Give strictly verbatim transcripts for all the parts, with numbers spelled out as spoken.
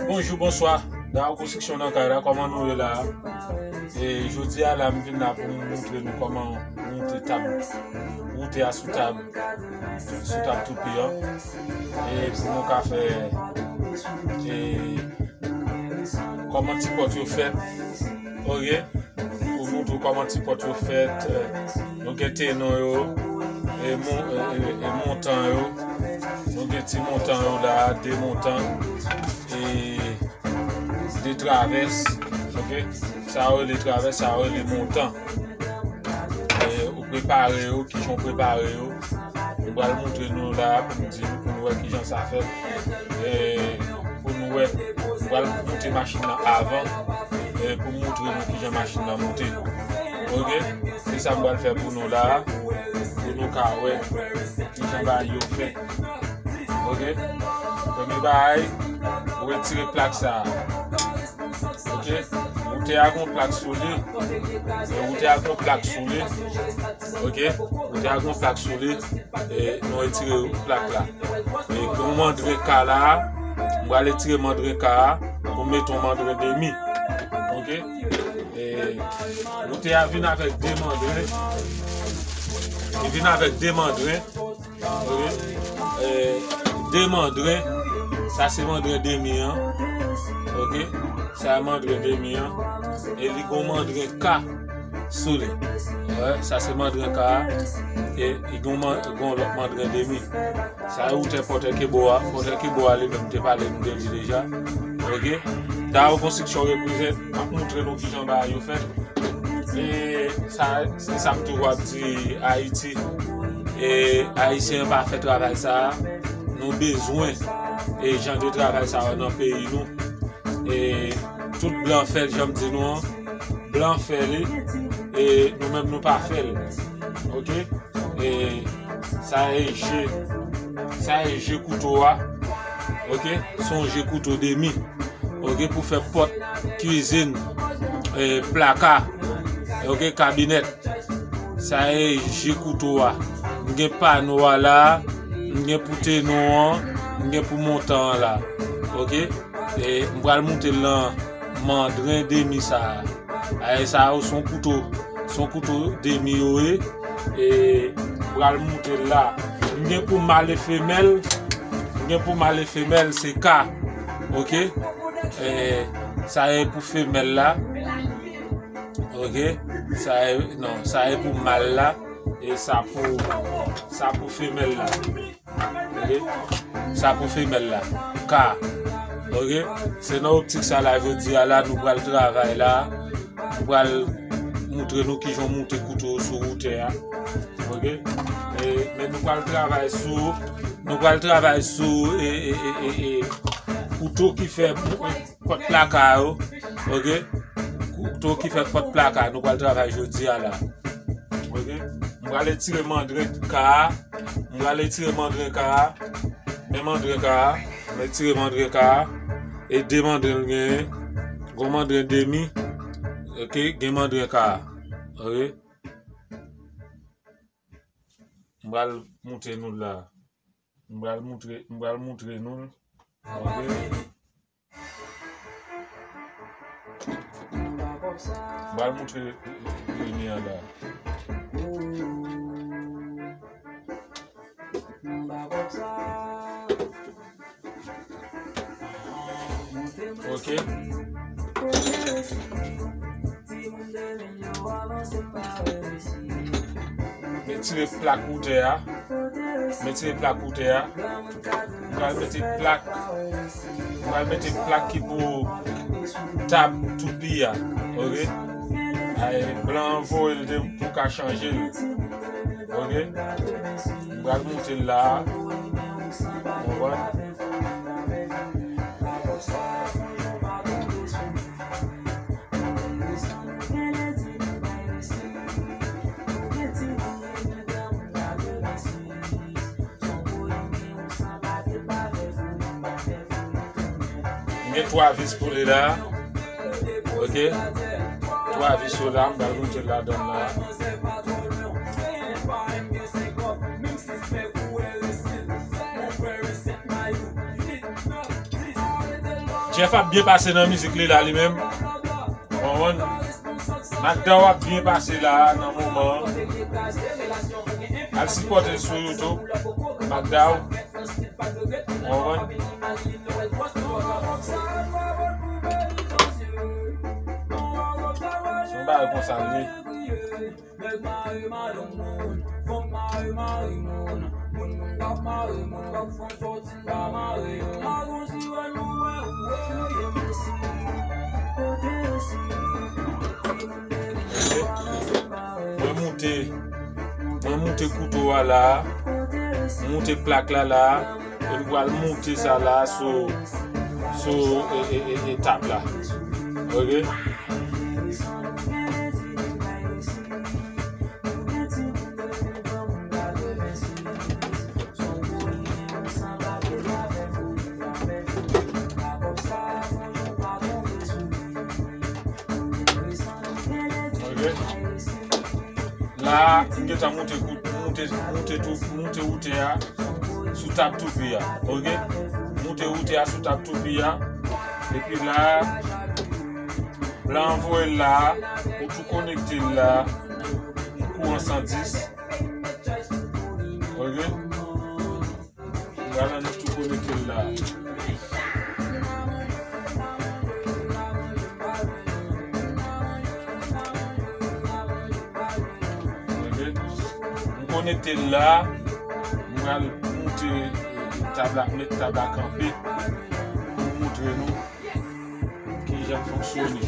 Bonjou, bonswa. Dao Konstriksyon nan kay la, kòman nou ye la? E jodi a la, m vin la pou m montre nou kòman moute tab, woutè a sou tab, sou tab toupi an. E pou nou ka fè, e kòman ti pòt yo fèt, oke? Pou montre w kòman ti pòt yo fèt, e, nou gen tenon yo, e, mon-, e, e, e montan yo. Nou gen ti montan yo la, de montan, e de travès, oke? Sa yo rele travès, sa yo rele montan. E, ou prepare yo, kijan w prepare yo. M pral montre nou la pou m di nou, pou nou wè kijan sa fèt. E, pou nou wè, m pral monte machin nan avan, e, pou m montre nou kijan machin nan monte. Oke? Se sa m pral fè pou nou la, pou nou ka wè kijan bagay yo fèt. Oke? Premye bagay, ou retire plak sa a. Oke? Woutè a gon plak sou li. E woutè a gon plak sou li. Oke? Woutè a gon plak sou li. E nou retire plak la. E gon mandren ka la. M pral retire mandren ka a. Pou mete yon mandren demi. Oke? E woutè a vin avèk de mandren. Li vin avèk de mandren. Oke? E, de mandren. Sa se mandren demi an. Oke? Sa e mandren demi an. E li gon mandren ka sou li. Wè, sa se mandren ka a. E li gon man-, gon lòt mandren demi. Sa e woutè Pòtè Kebo a. Pòtè Kebo a li menm te pale nou de li deja. Oke? Dao Konstriksyon reprezante, m ap montre nou kijan bagay yo fèt. E sa, se sa m toujou ap di Ayiti. E Ayisyen pa fè travay sa a. Nou bezwen e jan de travay sa yo nan peyi nou. E tout blan fè l, jan m di nou an. Blan fè li. E nou menm nou pa fè l. Oke? E sa e je, sa e je kouto a. Oke? Se yon je kouto demi. Oke? Pou fè pòt, kwizin, e, plaka. Oke? Kabinèt. Sa e je kouto a. M gen pano a la. M gen pou tenon an. M gen pou montan an la. Oke? E m pral monte l nan mandren demi sa a. Ay, sa yo se yon kouto, se yon kouto demi yo ye. E m pral monte l la. M gen pou mal e femèl. M gen pou mal e femèl, se ka. Oke? E sa e pou femèl la. Oke? Sa e, non, sa e pou mal la. E sa pou, sa pou femèl la. Oke? Sa pou femèl la. Ka. Oke? Se nan optik sa la, jodi a la, nou pral travay la. Nou pral montre nou kijan moute kouto sou woutè a. Oke? E, men nou pral travay sou, nou pral travay sou, e, e, e, e, e, kouto ki fè pòt plaka yo. Oke? Kouto ki fè pòt plaka, nou pral travay jodi a la. Oke? M pral etire mandren ka a. M pral etire mandren ka a. Men mandren ka a. M etire mandren ka a. E de mandren l genyen. Gon mandren demi. Oke? Gen mandren ka a. Oke? M pral montre nou l la. M pral montre, m pral montre nou l. Oke? M pral montre premye an la. Oke. M etire plak woutè a. M etire plak woutè a. M pral mete plak. M pral mete plak ki pou tab toupi a. Oke? Ay, blan an voye l de pou ka chanje l. Oke? M pral monte l la. Konprann? M gen twa vis pou li la. Oke? Twa vis yo la, m pral monte ladan la. Jeff ap byen pase nan mizik li la li menm. Ou konprann? Magdaw ap byen pase la nan moman an. Al sipòte l sou YouTube. Magdaw. Ou konprann? Se yon bagay konsa l ye. Nèg mare madanm moun, fanm mare mari moun, moun moun k ap mare moun, k ap fè yon sòti pa mare yo. Mwen moute, mwen moute kouto a la, mwen moute plak la la, e m pral moute sa la sou, sou, e, e, e, e tab la. Ok? Ok. La, m gentan moute kout, moute, moute tou, moute woutè a sou tab toupi a. Ok? Moute woutè a sou tab toupi a. Epi la, la anvoye l la, ou tou konekte l la, kouran san dis. Ok? Ou pral annik tou konekte l la. Ok? M konekte l la. M pral moute tab la, met tab la kanpe pou m montre nou kijan l fonksyone.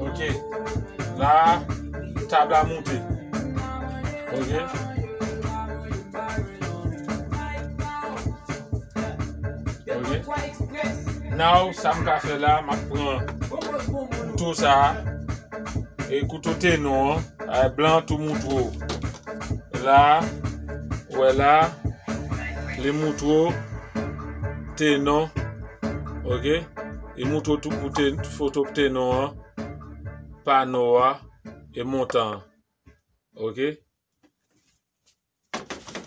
Ok. La, tab la moute. Ok. Ok. Now, sa m ka fè la, m ap pran kouto sa a. E kouto tenon an, a, blan tou moutwo. La, ou wè la, li moutwo tenon. Ok. Li moutwo tou pou te, foto tenon an, pano a, e montan an. Ok.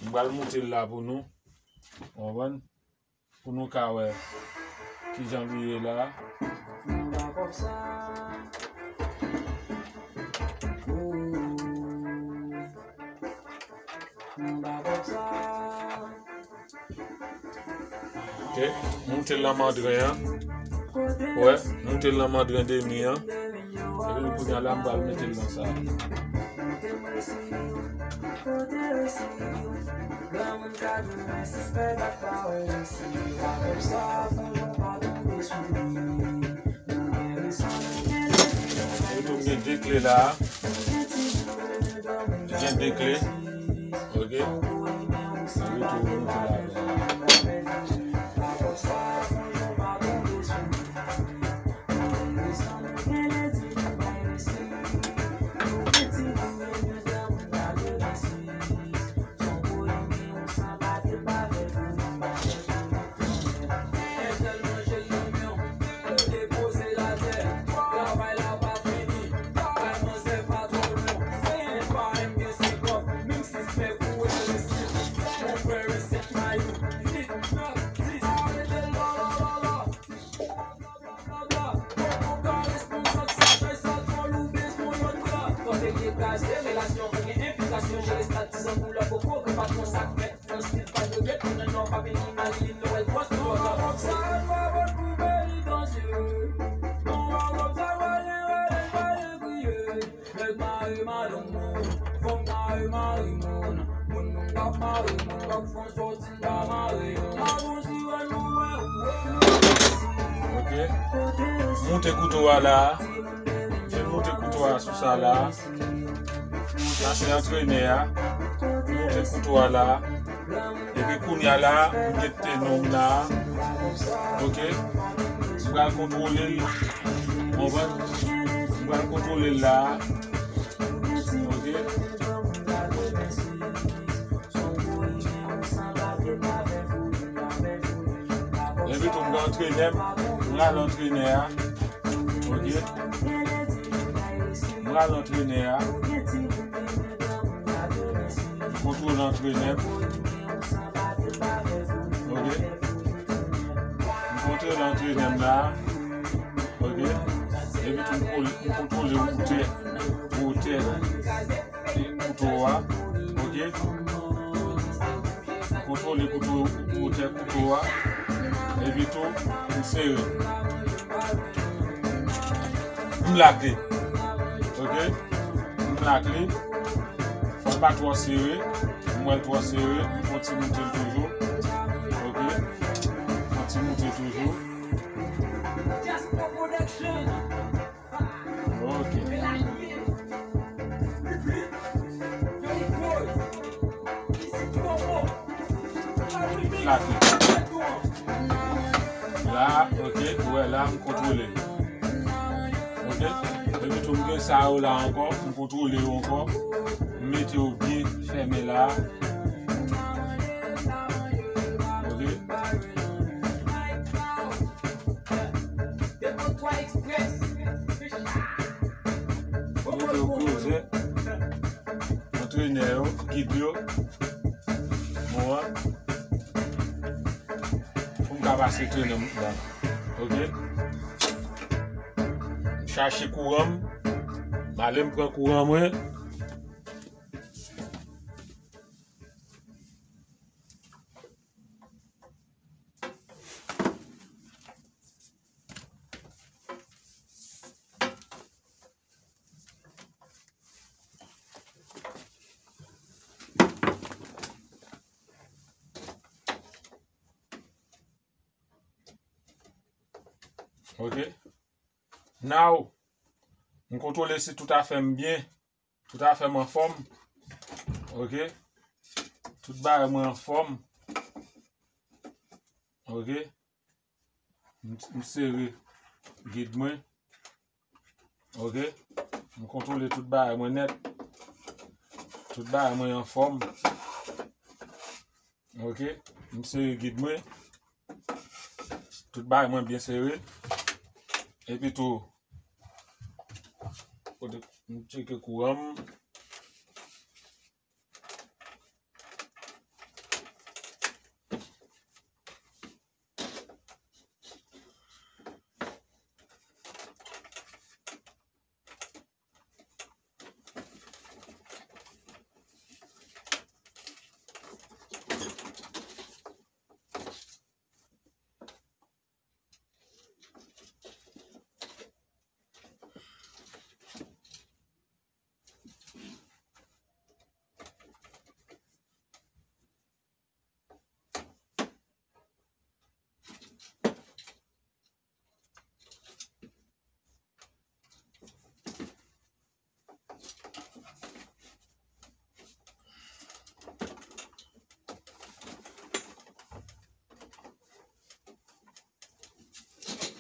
M pral moute l la pou nou. Ou konprann? Pou nou ka wè kijan li ye la. Ok, moute l nan mandren an. Wè, moute l nan mandren demi an. Epi kounye a la, m pral mete l nan sa. Epi tou, m gen de kle la. M gen de kle. Ok. Sa vle di ou moute ladan. Ok. Moute kouto a la. Fin moute kouto a sou sa la. Sa se antrenè a. Moute kouto a la. Epi kounye a la, m gen tenon m la. Ok. M pral kontwole l. Konprann? M pral kontwole l la. Ok. Son gwo limè, ou sanba, te pa fè fou. Antrenè m, m rale antrenè a. Ok. M rale antrenè a. M kontwole antrenè m. Ok. M kontwole antrenè m la. Ok. Epi tou m kole, m kontwole wotè, wotè kouto a. Ok. M kontwole kouto, wotè kouto a. Epi tou, m sere. M lak li. Ok. M lak li. Fò l pa twò sere. M wè l twò sere. M fè yon ti moute l toujou. Ok. Yon ti moute toujou. Ok. Lage. La, ok, ou wè la, m kontwole. Ok? Epi tou, m gen sa yo la ankò, m kontwole yo ankò. M mete yo byen fèmen la. Ok? Mete yo kloze. Antrenè yo, gid yo. Bon, an. Pou m ka pase trennen m la. Ok? M chache kouran m. M ale m pran kouran mwen. Ok. Now, m kontwole si tout afè m byen. Tout afè m anfòm. Ok. Tout bagay mwen anfòm. Ok. M, m sere gid mwen. Ok. M kontwole tout bagay mwen nèt. Tout bagay mwen anfòm. Ok. M sere gid mwen. Tout bagay mwen byen sere. Epi tou, kote m tcheke kouran m.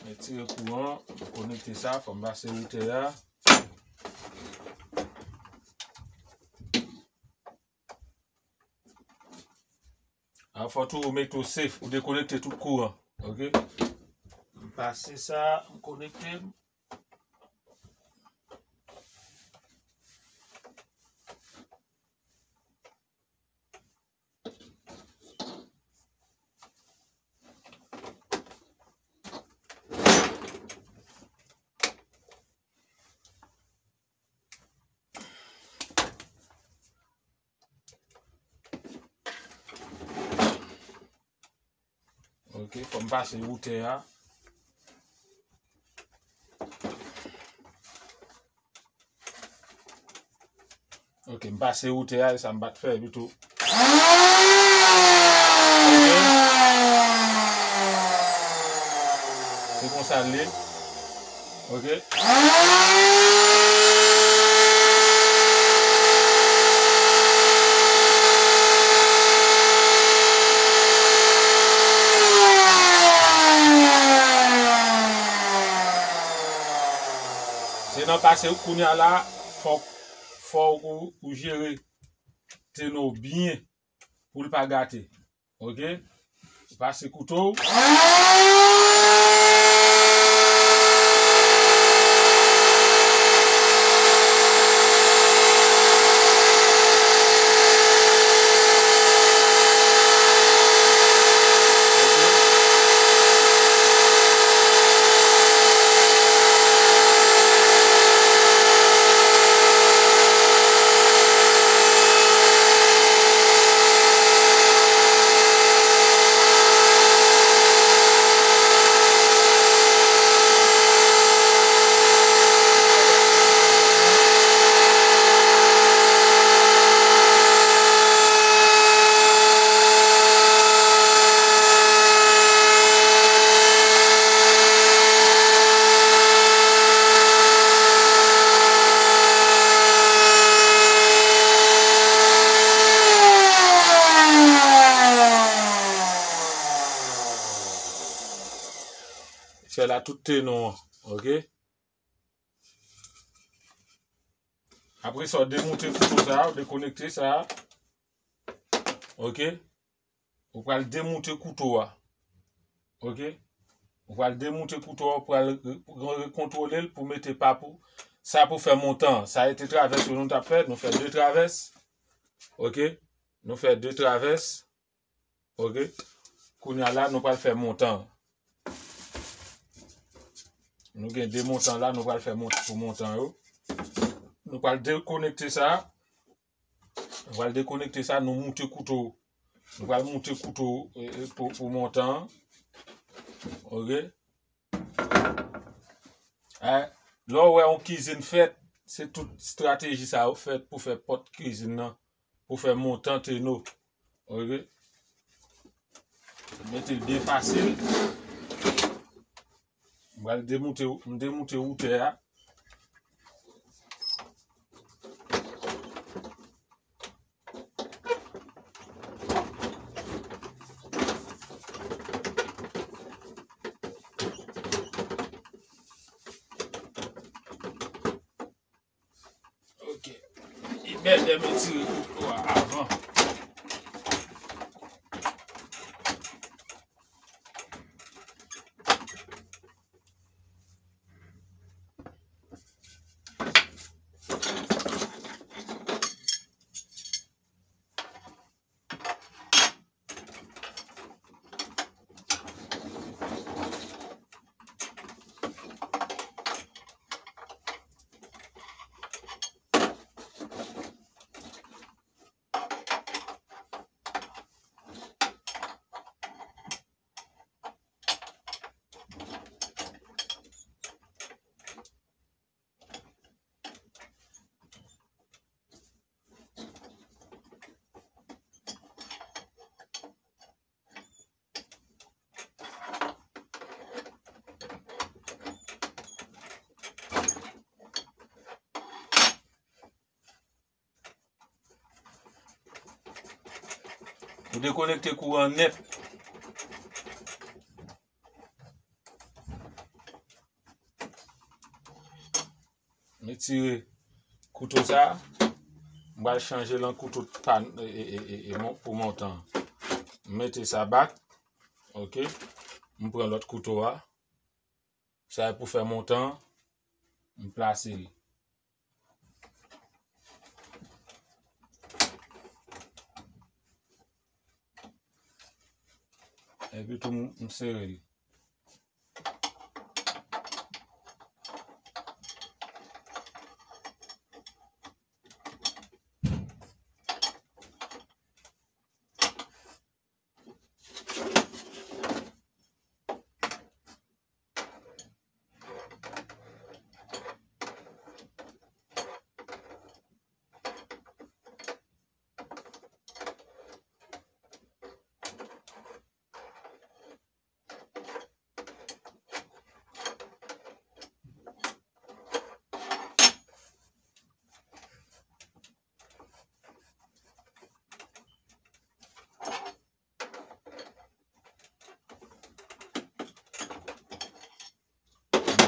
Retire kouran, konekte sa, fò m pase woutè a. A, fò tou ou mete w safe, ou dekonekte tout kouran. Ok? M pase sa, m konekte. Ok, fò m pase woutè a. Ok, m pase woutè a, e sa m pa t fè, epi tou. Ok. Se konsa l ye. Ok. Se nan pase kounye a la, fòk, fòk ou, ou jere teno byen pou l pa gate. Ok? Pase kouto w. fè la tout tenon an, ok? Apre sa, w demoute kouto sa, w dekonekte sa, ok? Ou pral demoute kouto a, ok? Ou pral demoute kouto a, ou pral re-, re-, rekontwole l pou mete pa pou, sa pou fè montan. Sa e te travès yo nou t ap fè, nou fè de travès, ok? Nou fè de travès, ok? Kounye a la, nou pral fè montan. Nou gen de montan la, nou pral fè mont-, pou montan yo. Nou pral dekonekte sa. Nou pral dekonekte sa, nou moute kouto. Nou pral moute kouto, e, e, pou, pou montan. Ok? E, lè w wè yon kizin fèt, se tout estrateji sa yo fèt pou fè pòt kizin nan, pou fè montan tenon. Ok? Mete l byen fasil. M pral demoute, m demoute woutè a. Ok. E bèlè m retire kouto a avan. Ou dekonekte kouran nèt. M retire kouto sa. M pral chanje l an kouto pa, e, e, e, e, e, mon-, pou montan. M mete sa back. Ok. M pran lòt kouto a. Sa e pou fè montan. M plase l. Epi tou m, m sere l.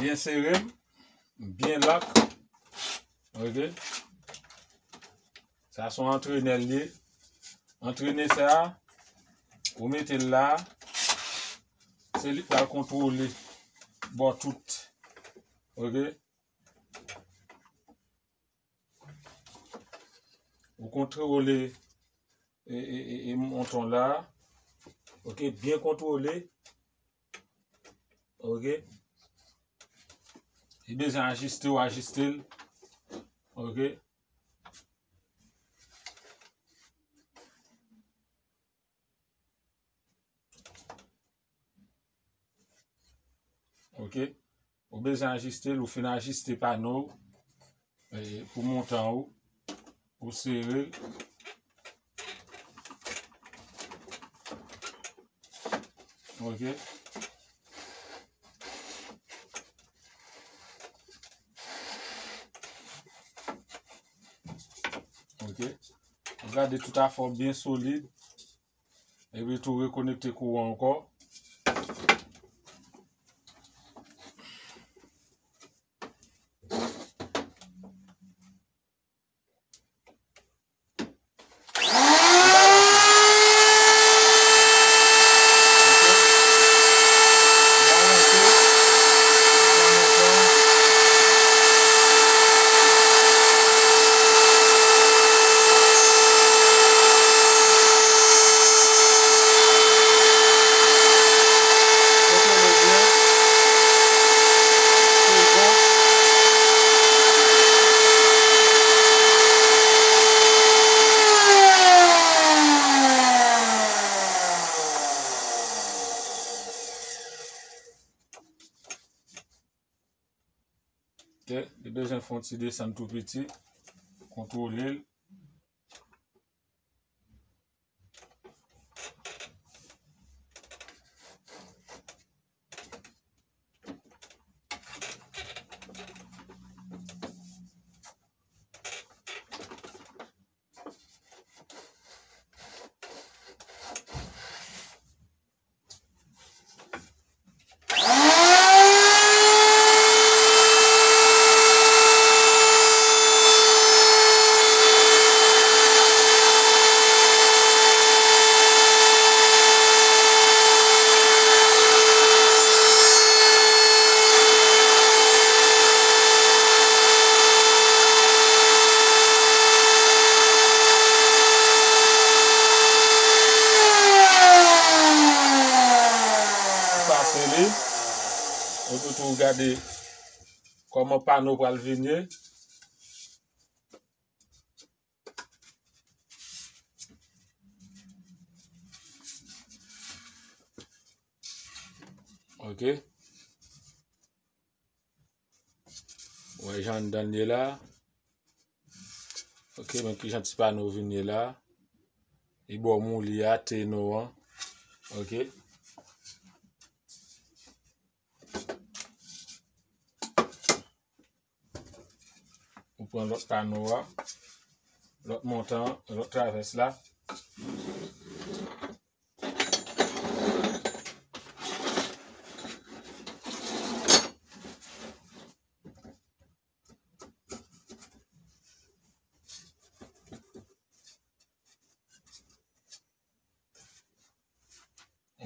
Byen sere m, byen lak. Ok. Sa se yon antrenè l ye. Antrenè sa, ou mete l la, se li k pral kontwole bò tout. Ok. Ou kontwole e, e, e, e monton la. Ok, byen kontwole. Ok. Li bezwen ajiste, w ajiste l. Ok. Ok. Ou bezwen ajiste l, ou fin ajiste pano w, e, pou montan ou, ou sere. Ok. Ok. Ou gade tout afè w byen solid. Epi tou rekonekte kouran ankò. Ok, li bezwen fè yon ti desann tou piti. Kontwole l. Pase li. Epi tou gade kòman pano pral vin ye. Ok. Ou wè jan anndan l ye la. Ok, men kijan ti pano vin ye la. Li ba w mouli a, teno an. Ok. Ou pran lòt pano a, lòt montan, lòt travès la.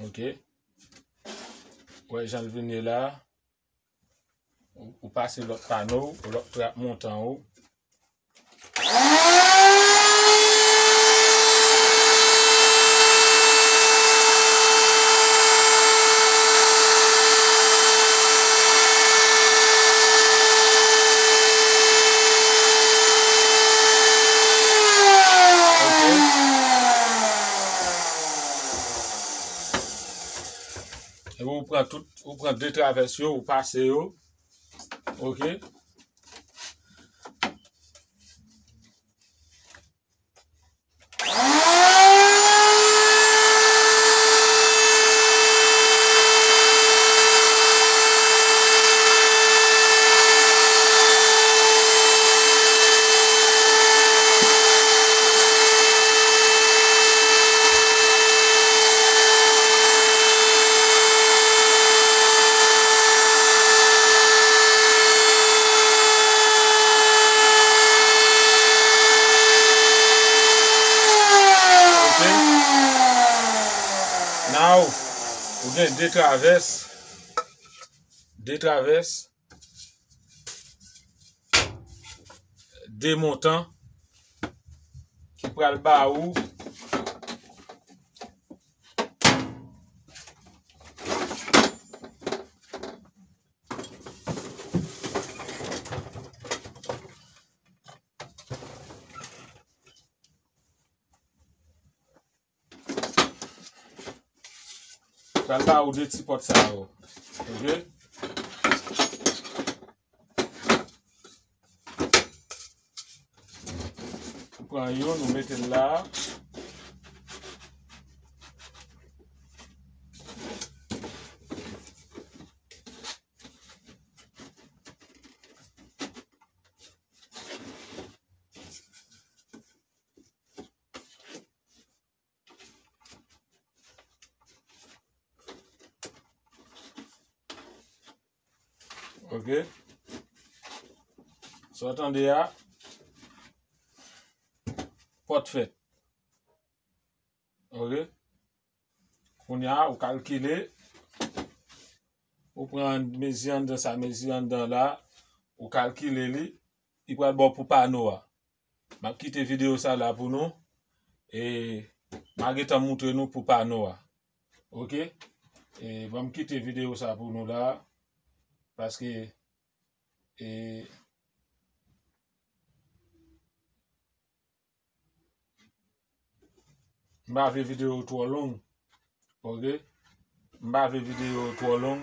Ok. Wè jan l vin ye la. Ou, ou pase lòt pano, ou lòt trap montan ou. Ok. Epi ou pran tout, ou pran de travès yo, ou pase yo. Ok. Ok. Now, ou gen de travès, de travès, de montan ki pral ba ou Pral ba ou de ti pòt sa yo. Ok? Ou pran youn, ou mete l la. Ok. Sa w tande a, pòt fèt. Ok. Kounye a, ou kalkile. Ou pran mezi anndan sa, mezi anndan la. Ou kalkile li. Li pral ba w pou pano a. M ap kite videyo sa la pou nou. E m a gentan moutre nou pou pano a. Ok? E ban m kite videyo sa pou nou la. Paske, e, m pa vle videyo twò long. Ok? M pa vle videyo twò long.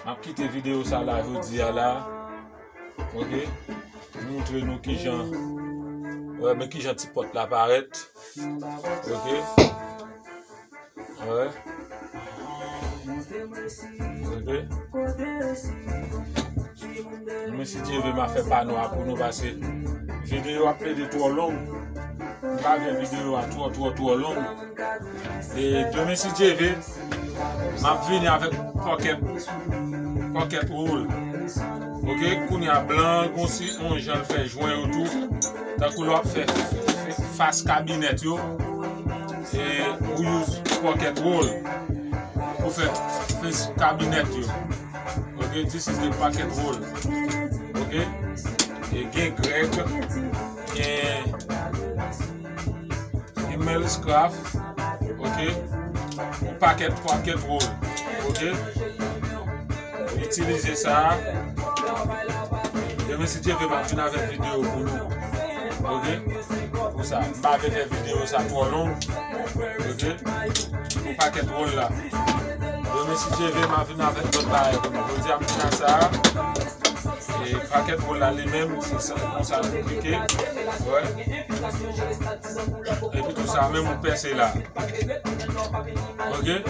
M ap kite videyo sa la jodi a la. Ok. M montre nou kijan. Wè, men kijan ti pòt la parèt. Ok. Wè. Ok. Demen si Dye vle, m a fè pano a pou nou pase. Videyo ap plede twò long. M pa vle videyo a twò, twò, twò long. E demen si Dye vle, m ap vini avèk pocket, pocket roll. Ok, kounye a blan, gon si, yon jan l fè jwen yo tou. Tankou lè w ap fè fas kabinèt yo. E ou use pocket roll pou fè fas kabinèt yo. Ok, this is the pocket roll. Ok, e gen grèg, gen Email Scraft, ok? Yon pakèt, pakèt roll, ok? Itilize sa. Demen si Dye vle, m ap vin avèk videyo pou nou, ok? Pou sa, m pa vle fè videyo sa twò long, ok? Yon pakèt roll la. Demen si Dye vle, m ap vin avèk lòt bagay pou nou. Jodi a, m vin ak sa. E pakèt roll la li menm, se sa, konsa nou klike. Wè. Epi tou sa menm ou pèse la. Ok? Epi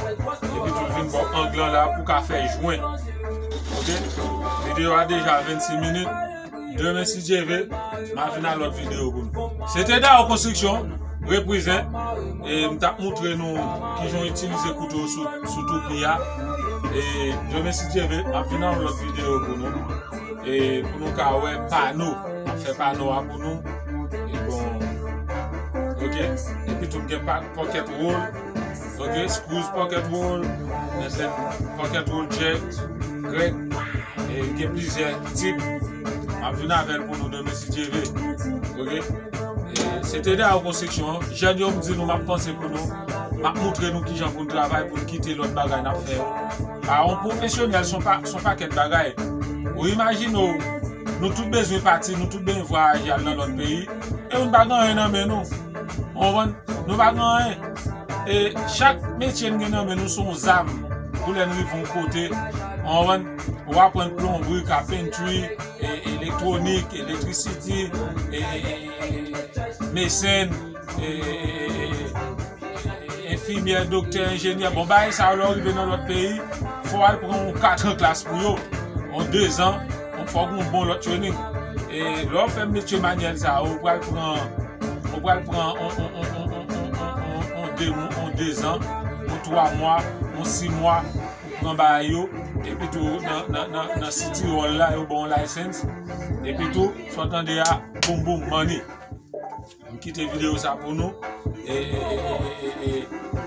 tou vin bò ang lan la pou ka fè jwen. Ok? Videyo a deja vennsis minit. Demen si Dye vle, m a vin a lòt videyo pou nou. Se te Dao Konstriksyon, reprezent. E m t ap montre nou kijan w itilize kouto sou, sou toupi a. E demen si Dye vle, m ap vin a yon lòt videyo pou nou. E pou nou ka wè pano. M ap fè pano a pou nou. E bon, ok. Epi tou m gen pa, pocket roll. Ok, screws pocket roll. Gen pocket roll jack, grèg. E gen plizyè tip. M ap vin avè l pou nou demen si Dye vle. Ok? E se te Dao Konstriksyon. Jèn yo, m di nou, m ap panse pou nou. M ap montre nou kijan pou n travay, pou n kite lòt bagay n ap fè yo. A, yon pwofesyonèl, se yon pa, se yon pakèt bagay. Ou imajine w, nou tout bezwen pati, nou tout bezwen vwayaje al nan lòt peyi. E nou pa gen anyen nan men nou. Ou konprann? Nou pa gen anyen. E chak metye n gen nan men nou se yon zam pou lè n rive yon kote. Ou konprann? Ou aprann plonbri, kapentri, e, elektwonik, elektrisiti, e, e, e, e, mesen, e, e, e, e, enfimyè, doktè, enjenyè. Bon, bagay sa yo, lè w rive nan lòt peyi, fò w al pran yon katran klas pou yo, yon dezan, fò w gen yon bon lòt training. E lè w fè metye manyèl sa yo, ou pral pran, ou pral pran yon, yon, yon, yon, yon, yon, yon, yon de, yon, yon dezan, yon twa mwa, yon sis mwa, ou pran bagay yo, epi tou nan, nan, nan, nan City Hall la, yo ba w license, epi tou, sa w tande a, boom boom, money. M kite videyo sa pou nou. E, e, e, e, e, e,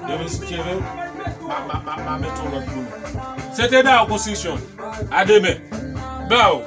demen si Dye vle, m a, m a, m a, m a mete yon lòt pou nou. Se te Dao Konstriksyon. A demen. Baw!